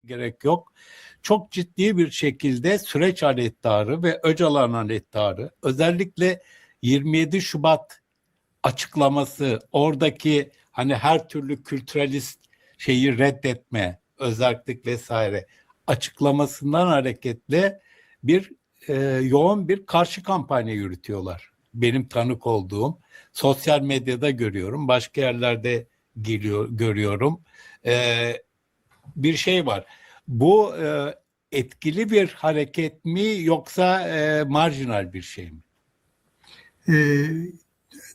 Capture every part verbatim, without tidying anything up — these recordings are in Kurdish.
gerek yok. Çok ciddi bir şekilde süreç aleyhtarı ve Öcalan aleyhtarı, özellikle yirmi yedi Şubat açıklaması, oradaki hani her türlü kültüralist şeyi reddetme, özerklik vesaire açıklamasından hareketle bir e, yoğun bir karşı kampanya yürütüyorlar. Benim tanık olduğum, sosyal medyada görüyorum, başka yerlerde geliyor, görüyorum. E, bir şey var. Bu e, etkili bir hareket mi yoksa e, marjinal bir şey mi? E,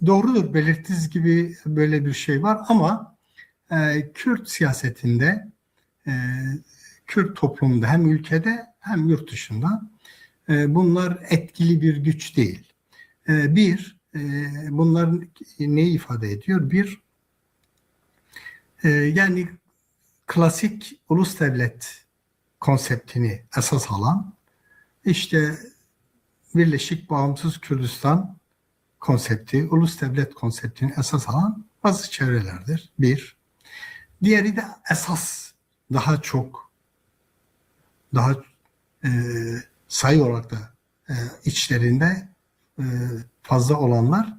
doğrudur, belirttiğiniz gibi böyle bir şey var ama e, Kürt siyasetinde, e, Kürt toplumunda hem ülkede hem yurt dışında e, bunlar etkili bir güç değil. E, bir, e, bunlar neyi ifade ediyor? Bir, e, yani klasik ulus devlet konseptini esas alan, işte Birleşik Bağımsız Kürdistan konsepti, ulus devlet konseptini esas alan bazı çevrelerdir. Bir. Diğeri de esas, daha çok, daha e, sayı olarak da e, içlerinde e, fazla olanlar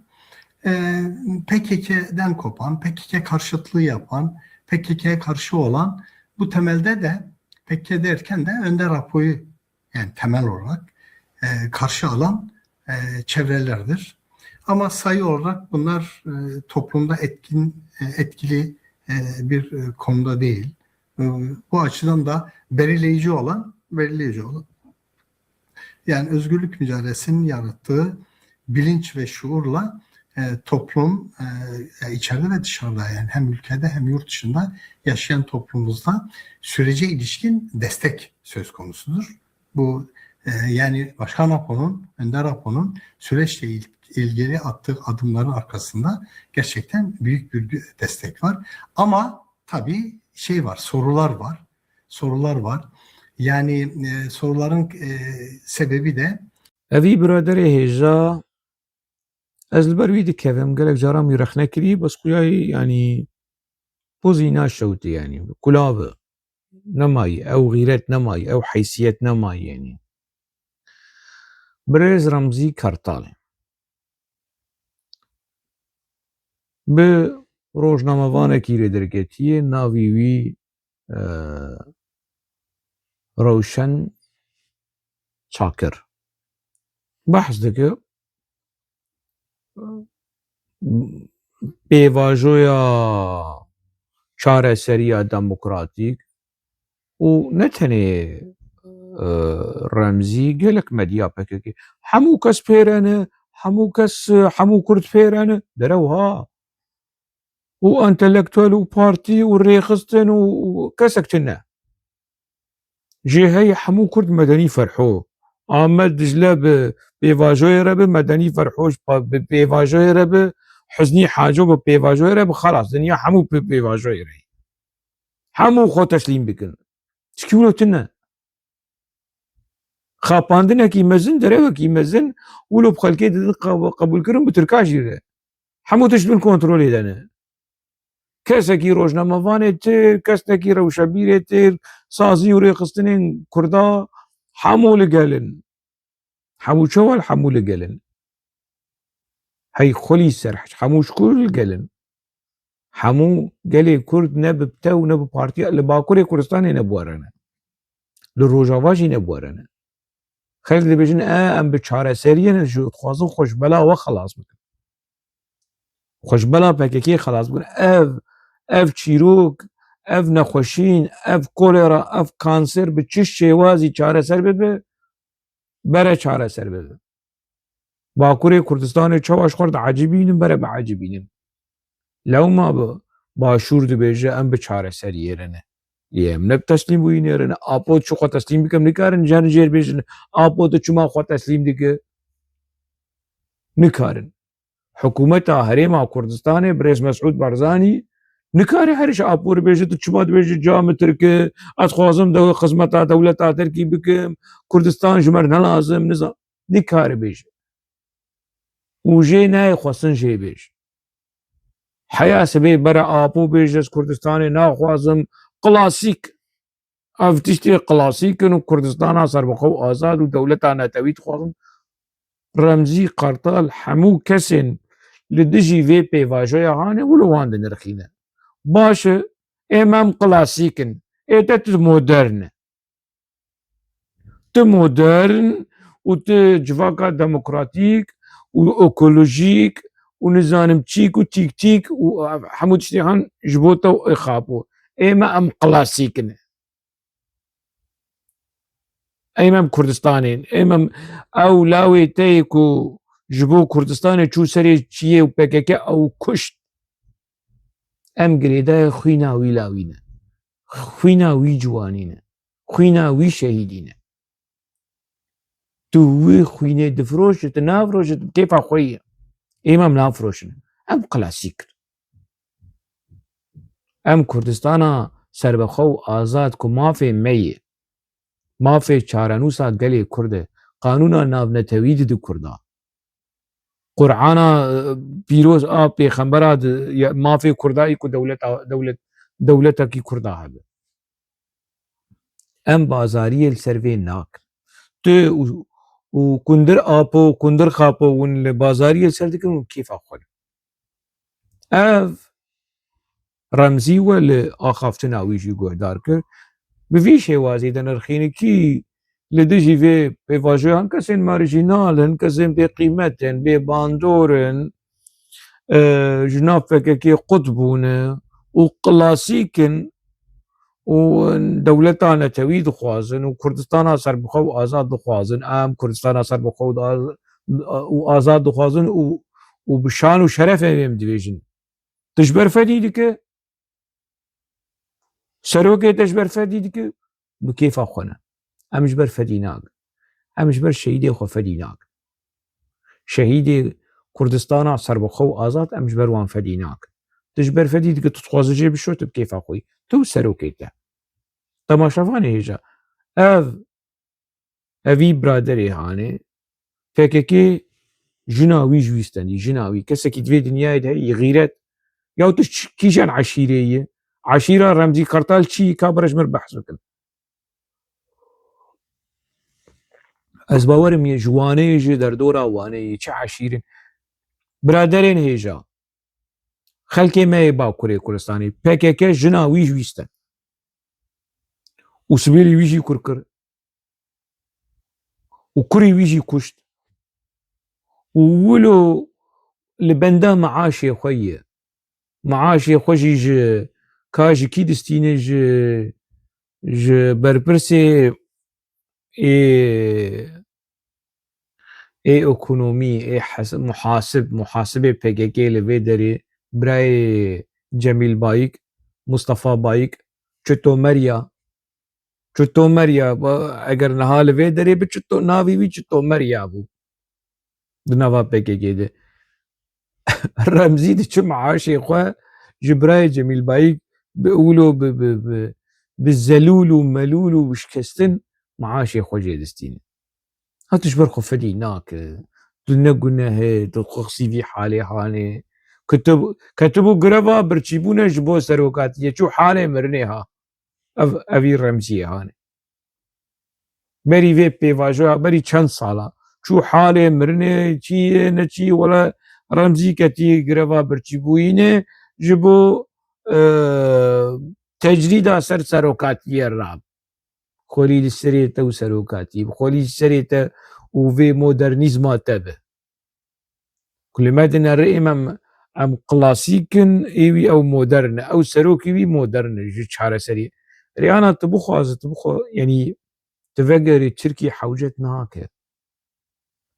e, P K K'den kopan, P K K karşıtlığı yapan, P K K'ye karşı olan, bu temelde de P K K derken de Önder Apo'yu, yani temel olarak e, karşı alan e, çevrelerdir. Ama sayı olarak bunlar e, toplumda etkin, e, etkili e, bir e, konuda değil. E, bu açıdan da belirleyici olan, belirleyici olan, yani özgürlük mücadelesinin yarattığı bilinç ve şuurla e, toplum, e, e, içeride ve dışarıda, yani hem ülkede hem yurt dışında yaşayan toplumumuzda sürece ilişkin destek söz konusudur. Bu e, yani Başkan Apo'nun, Önder Apo'nun süreçle il- ilgili attığı adımların arkasında gerçekten büyük bir gü- destek var. Ama tabii şey var, sorular var. Sorular var. Yani e, soruların e, sebebi de Evî biraderê hêja, ez li ber wî dikevim, gelek caran wî rexne kirî, bes xuyayî, yanî, pozî naşewtî, yanî, kulav e. Nemayî, ew xîret nemayî, ew heysiyet nemayî, yanî. Birêz Remzî Kartal e. Bi rojnamevanekî rê derketiye, navê wî e, Rewşen Çakir. Behs dike pêvajoya çareseriya demokratîk û ne tenê e, Remzî, gelek medya P K K. Hemû kes pêre ne, hemû kes, hemû Kurd pêre ne. Derew ha. û entelektuel û partî û rêxistin û, û kesek tune. Jê heye hemû Kurd medenî ferho. Amed Dicle bi pêvajoyê re bi medenî ferho, ji pa-, bi pêvajoyê re bi Huznî Haco bi pêvajoyê re bi xelas. Dinya hemû bi pêvajoyê re. Hemû xwe teslîm bikin. Çikî wilo tune. Xapandinekî mezin, derewekî mezin, wilo bi xelkê didin qe-, qebûlkirin bi Tirka jî re. Hemû tişt bin kontrolê de ne. Kesekî rojnamevanê Tirk, kesekî rewşebîrê Tirk, sazî û rêxistinên Kurda hemû li gel in. Hemû çawa hemû li gel in. Hey xwelî serhec, hemû ji ku li gel in. Hemû gelê Kurd ne bi te û ne bi partiya li Bakurê Kurdistanê ne bi we re ne. Li Rojava jî ne bi we re ne. Xelk dibêjin, e, em bi çareseriyê ne, ji dixwazin xwe ji bela we xelas bikin. Xwe ji bela P K K xelas bikin. Ev, ev çîrok, ev nexweşîn, ev kolera, ev kanser bi çi şêwazî çareser bibe, bere çareser bibe. Bakurê Kurdistanê çawa ji xwe re diecibînin, bere biecibînin. Lewma bi Başûr dibêje, em bi çareseriyê re ne. Lê em ne bi teslîmbûyînê re ne. Apo çi xwe teslîm bikin, nikarin jen jêr bêjin, Apo tu çima xwe teslîm dike? Nikarin. Hikûmeta Herêma Kurdistanê, birêz Mesûd Barzanî, nikare herî ji Apo re bêje, tu çima dibêje, ca min Tirk e, ez dixwazim dew-, xizmeta dewleta Tirkî bikim, Kurdistan ji me re ne lazim, niza-, nikare bêje. Û jê nayê xwestin jê bêje. Heya sibê bere Apo bêje, ez Kurdistanê naxwazim, klasîk. Ev tiştê klasîk in û Kurdistana serbixwe û azad û dewleta netewî dixwazin. Remzî Kartal hemû kesên li dijî vê pêvajoya hane wilo wan dinirxîne. Baş e, ê me em klasîk in, ê te tu modern e. Tu modern û tu civaka demokratîk û ekolojîk û nizanim çîk û tîk tîk û hemû tiştê han ji bo te û ê xapo. Ê me em klasîk in. Ê me em Kurdistanê in. Ê me em ew lawê te yê ku ji bo Kurdistanê çû serê çiyê û P K K ew kuşt. Em girêdayê xwîna wî lawî ne. Xwîna wî ciwanî ne. Xwîna wî şehîdî ne. Tu wî xwînê difiroşî, tu nafiroşî, tu bi kêfa xwe yî. Ê me em nafiroşin. Em klasîk in. Em Kurdistana serbixwe û azad ku mafê me ye, mafê çarenûsa gelê Kurd e, qanûna navnetewî dide Kurda. Qur'ana, e, pîroz a pêxembera di, ya, mafê Kurda yî ku dewleta, dewlet, dewletekî Kurda hebe. Em bazariyê li ser vê nakin. Tu û, û Kundir Apo, Kundir Xapo hûn li bazariyê li ser dikin û kêfa xwe ne. Ev Remzî we li axaftina wî jî guhdar kir. Bi vî şêwazî dinirxîne kî li dijî vê pêvajoyan kesên marjînal in, kesên bêqîmet in, bêbandor in, e, ji nav P K K qut bûne û klasîk in û dewleta netewî dixwazin û Kurdistana serbixwe û azad dixwazin. Em Kurdistana serbixwe û az-, û azad dixwazin û, û bi şan û şerefê em dibêjin. Tu ji ber fedî dike, serokê te ji ber fedî dike, bi kêfa xwe ne. Em ji ber fedî nakin. Em ji ber şehîdê xwe fedî nakin. Şehîdê Kurdistana serbixwe û azad em ji ber wan fedî nakin. Tu ji ber fedî dike, tu dixwaze jê bişo, tu bi kêfa xwe yî. Tu û serokê te. Temaşevanê hêja. Ev Evî biraderê hanê, P K K jina wî ji wî stenî, jina wî. Kesekî di vê dinyayê de heye, xîret. Ya tu çi, kîjan eşîrê yî? Eşîra Remzî Kartal çi yî? Ka bira ji mir behs bikin. Ez bawerim yê ji Wanê yî, ji derdora Wanê yî, çi eşîrin? Biraderên hêja, xelkê me yê Bakurê Kurdistanê, P K K jina wî ji wî sten. Û sibêlî wî jî kur kir. Û kurî wî jî kuşt. Û wilo li benda meaşê xwe ye. Meaşê xwe jî ji ka ji kî distîne, ji, ji berpirsê ê, ê ekonomî, ê hes-, muhasib, muhasibê P K K li vê derê, birayê Cemîl Bayik, Mustafa Bayik, Çito Merya, Çito Merya, ba-, eger niha li vê derê bi Çito, navê wî Çito Merya bû. Di nava P K K de. Remzî diçi meaşê xwe ji birayê Cemîl Bayik bi wilo bi, bi, bi, bi zelûl û melûl û bi şikestin meaşê xwe jê distîne. Ha tu ji ber xwe fedî nake. Tu ne guneh e, tu xwe xisî vî halê hanê. Ketib-, ketibû greva birçîbûne ji bo serokatiyê. Çû halê mirinê ha. Ev, evî Remziyê hanê. Berî vê pêvajoya, berî çend sala. Çû halê mirinê, çi yê, ne çi, wele Remzî ketî greva birçîbûyînê ji bo, e, tecrîda ser serokatiyê rab. Xwelî li serê te û serokatî bi, xwelî li serê te û vê modernîzma te bi. Ku li me dinere ê me em, em klasîk in, ê wî ew modern e. Ew serokê wî modern e ji çareserî. Rêyana tu bixwaze, tu bixwe, yanî tu vegerî Tirkî hewcet nake.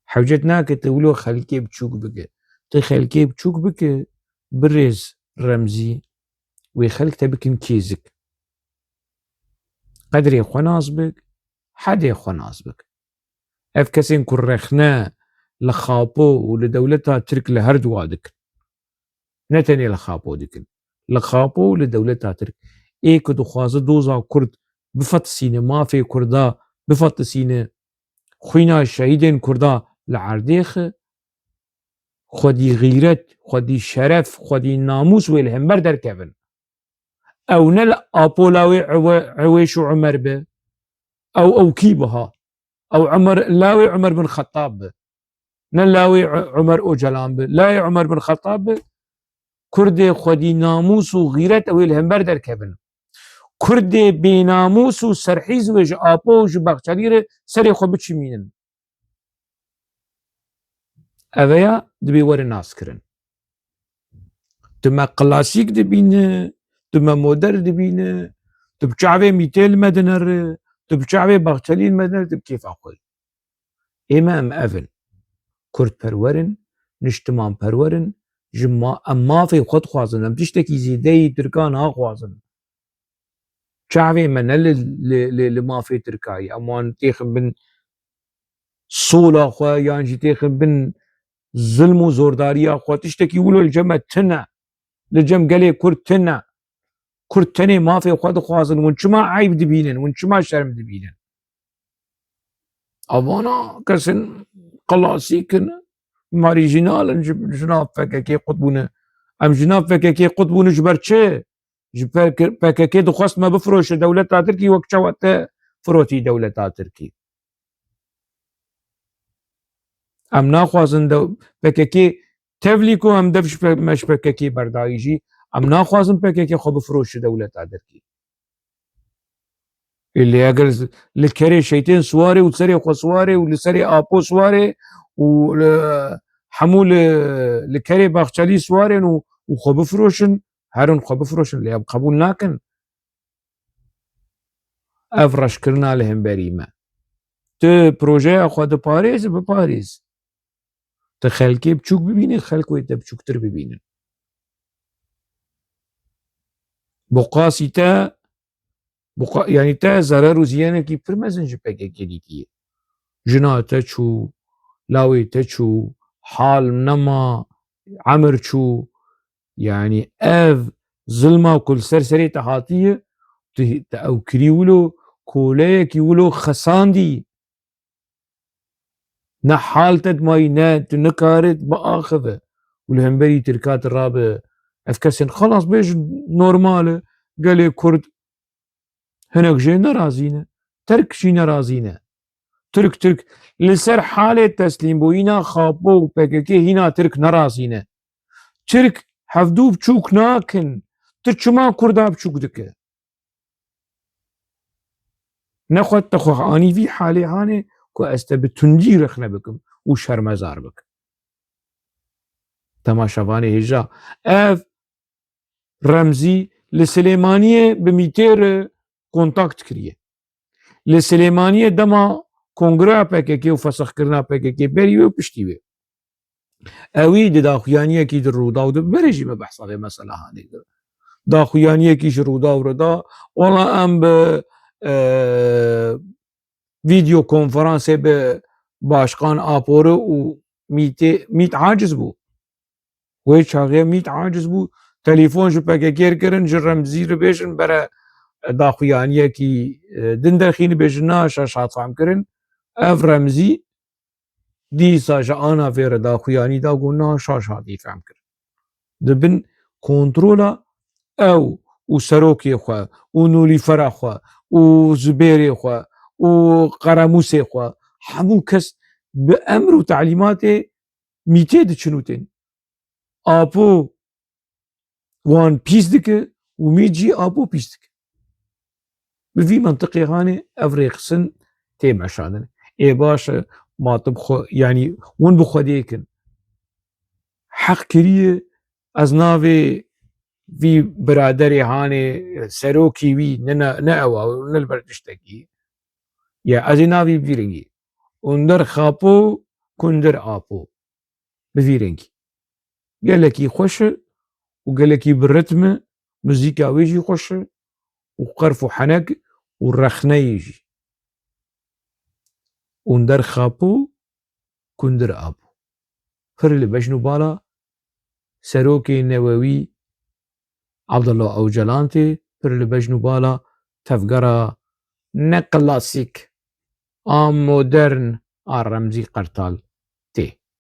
Hewcet nake tu wilo xelkê biçûk bike. Tu xelkê biçûk bike, birêz Remzî, wê xelk te bikin kêzik. Qedrê xwe nas bik, hedê xwe nas bik. Ev kesên ku rexne li Xapo û li dewleta Tirk li her duwa dikin. Ne tenê li Xapo dikin. Li Xapo û li dewleta Tirk. Ê ku dixwaze doza Kurd bifetisîne, mafê Kurda bifetisîne, xwîna şehîdên Kurda li erdê xe, xwedî xîret, xwedî şeref, xwedî namûs wê li hember derkevin. Ew ne li Apo lawê Ewe-, Ewêş û Umer bi. Ew, ew kî biha? Ew Umer, lawê Umer bin Xettab bi. Ne lawê U-, Umer Ocalan bi. Lawê Umer bin Xettab bi. Kurdê xwedî namûs û xîret ew ê li hember derkevin. Kurdê bênamûs û serhîz wê ji Apo û ji Baxçelî re serê xwe biçimînin. Eveya dibê were naskirin. Tu me klasîk dibîne, tu me modern dibîne, tu bi çavê Mîtê li me dinere, tu bi çavê Baxçelî li me dinere, tu bi kêfa xwe. Ê me em ev in. Kurdperwer in, niştimanperwer in, ji ma-, em mafê xwe dixwazin, em tiştekî zêdeyî Tirkan naxwazin. Çavê me ne li, li, li, li mafê Tirkayî. Em wan têxin bin sola xwe, yan jî têxin bin zilm û zordariya xwe. Tiştekî wilo li cem me tune. Li cem gelê Kurd tune. Kurd tenê mafê xwe dixwazin. Hûn çima eyb dibînin? Hûn çima şerm dibînin? Avana kesin klasîk in. Marî jînal in ji, ji nav P K K qut bûne. Em ji nav P K K qut bûne ji ber çi? Ji P K K dixwest me bifiroşe dewleta Tirkî, wek çawa te firotî dewleta Tirkî. Em naxwazin de P K K tevlî ku em dev ji P-, me ji P K K berdayî jî, em naxwazin P K K xwe bifiroşe dewleta Tirkî. Ê lê eger z-, li kerê şeytên siwarê û serê xwe siwarê û li serê Apo siwarê û li hemû li, li kerê Baxçelî siwarên û, û xwe bifiroşin, herin xwe bifiroşin, lê em qebûl nakin. Ev reşkirina li hemberî me. Tu projeya xwe diparêz, biparêz. Tu xelkê biçûk bibînî, xelk wê te biçûktir bibînin. Boqasî te, boqa-, yanî te zerer û ziyanekî pir mezin ji P K K dîtiye. Jina te çû, lawê te çû, hal nema, emir çû. Yanî ev zilma ku li ser serê te hatiye, tu, te ew kirî wilo, koleyekî wilo xesandî. Ne hal te dimayî, ne tu nikarî biaxive û li hemberî Tirka tu rabe. Ev kesên xelas bêjin normal e. Gelê Kurd hinek jê nerazî ne. Tirk jî nerazî ne. Tirk, Tirk li ser halê teslîmbûyîna Xapo û P K K hîna Tirk nerazî ne. Tirk hevdû biçûk nakin. Tu çima Kurda biçûk dike? Nexwe te xwe anî vî halê hanê ku ez te bi tundî rexne bikim û şermezar bikim. Temaşevanê hêja, ev Remzî li Silêmaniyê bi Mîtê re kontakt kiriye. Li Silêmaniyê dema kongreya P K K û fesixkirina P K K berî wê û piştî wê. Ewî di daxuyaniyekî di Rûdaw de, berê jî me behsa vê mesela hanê kir. Daxuyaniyekî ji Rûdaw re da, wela em bi, e, vîdeo konferansê bi Başkan Apore û Mîtê, Mît aciz bû. Wê çaxê Mît aciz bû, telefon ji P K K re kirin, ji Remzî re bêjin, bere daxuyaniyekî, e, din derxînî, bêjin na şaş hat fam kirin. Ev Remzî dîsa ji ana vê re daxuyanî da, got na şaş hatî fam kirin. Di bin kontrola ew û serokê xwe û Nûlîfera xwe û Zubêrê xwe û Qeremûsê xwe, hemû kes bi emr û telîmatê Mîtê diçin û tên. Apo wan pîs dike û Mît jî Apo pîs dike. Bi vî mentiqê hanê ev rêxistin tê meşandin. Ê baş e, ma tu bi xwe, yanî hûn bi xwedê kin. Heq kiriye, ez navê vî biraderê hanê, serokê wî, ne, ne, ne ew a, ne li ber tiştekî. Ya, ez ê navê vî rengî. Under Xapo, Kunder Apo. Bi vî rengî. Gelekî xweş e û gelekî bi ritm e, muzîka wê jî xweş e û qerf û henek û rexneyê jî. Under Xapo, Kunder Apo. Pir li bejn û bala serokê newewî Abdullah Ocalan tê, pir li bejn û bala tevgera ne klasîk, a modern a Remzî Qertal.